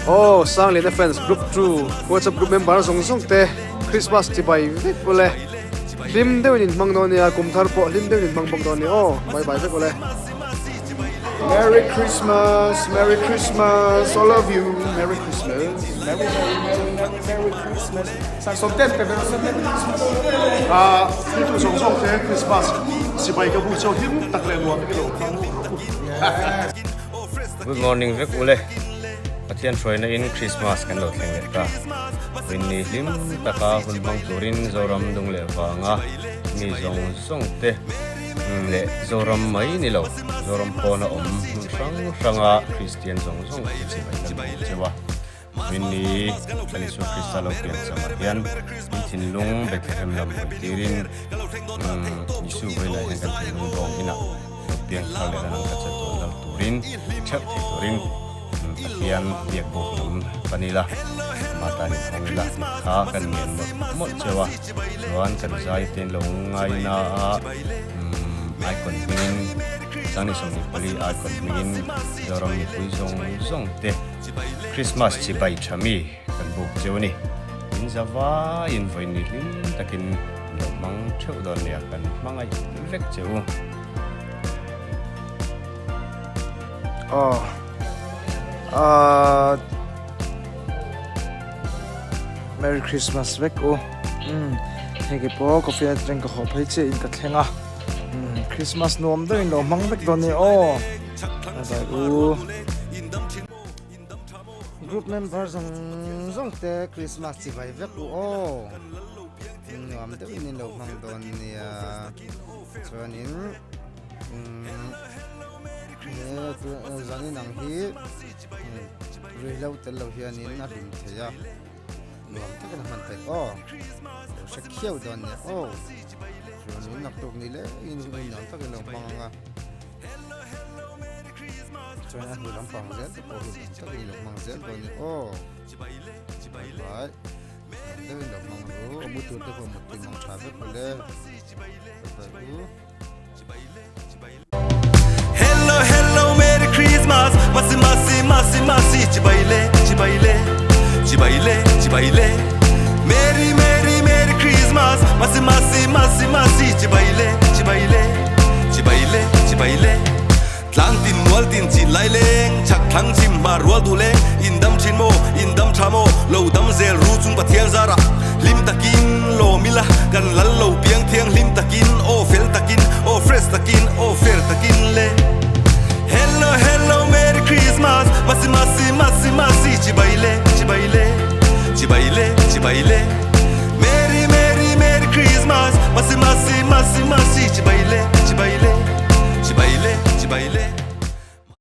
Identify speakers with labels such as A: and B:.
A: Aw Sangliana fans group 2 WhatsApp group member zawng zawng te Christmas chibai vek ule hlim deuhin in hmang dawn nia kum thar pawh hlim deuhin in hmang bawk dawn nia aw bye bye vek ule. Merry Christmas Merry Christmas all of you Merry Christmas Merry Merry Merry Merry Merry Christmas Sang sawm ten pe ve rawh se Merry Christmas Ah thil zawng zawng te Christmas chibai ka bu chu hlim tak leh nuam takin lo hmang rawh u.
B: Good morning vek ule. Pathian hruaina in Christmas kan lo thleng leh ta. Rinni hlim taka hun hmang turin Zoram dung leh vanga mi zawng zawng te leh Zoram mai ni lo, Zoram pawna awm hmun hrang hranga Kristian zawng zawng te chibai kan bawk cheu a. Rinni Lal Isua Krista lo pian chamah hian in thinlung Bethlehem lam hawi tirin Isu vawiinah hian kan thinlung bawng inah lo piang thar leh lan ang ka chet dawn lal turin theuh thei turin Pathian biak buk lam pan ila ama tan in hawng ila tih kha kan ngen mawlh mawlh cheu a chuan kan zai te lo ngaina a icon hmingin 24 icon hmingin Zoram mipui zawng zawng te Christmas chibai tha mi kan buk cheu a ni. In za vaiin vawi ni hlim takin lo hmang theuh dawn nia kan hmangaih vek che u.
A: Aw ahh Merry Christmas vek u. Umm hei ke pawh coffee atang ka haw phei chiah in ka thleng a. Umm Christmas nuam deuhin lo hmang vek dawn nia aw. Bye bye u. Group member zawng zawng te Christmas chibai vek u aw. Nuam deuhin in lo hmang dawn nia. Chuanin umm he zanin ang hi ruihhlo tel lo hianin a hlim thei a. Nuam takin a hman theih aw. Lo hre khiau dawn nia aw. Chuanin naktuk ni lengin nuam takin lo hmang ang a. Chuan a hnu lampang zel te pawh hi dang takin i lo hmang zel dawn ni aw. Bye bye. Dang deuhin lo hmang ru. Aw mu tur te pawh mut tui mang tha vek u le. Bye bye u.
C: Hello hello Merry Christmas Masi masi masi masi chibai le chibai le chibai le chibai le Merry Merry Merry Christmas Masi masi masi masi chibai le chibai le chibai le chibai le Tlang tin mual tin chin lai leng chak thlang chim hmar rual duh leng in dam thin maw in dam tha maw lo dam zel ru chung Pathian zarah hlim takin lawm ila kan lal lo piang thiang hlim takin aw fel takin aw fresh takin aw fair takin le Hello hello Merry Christmas Masi masi masi masi chibai.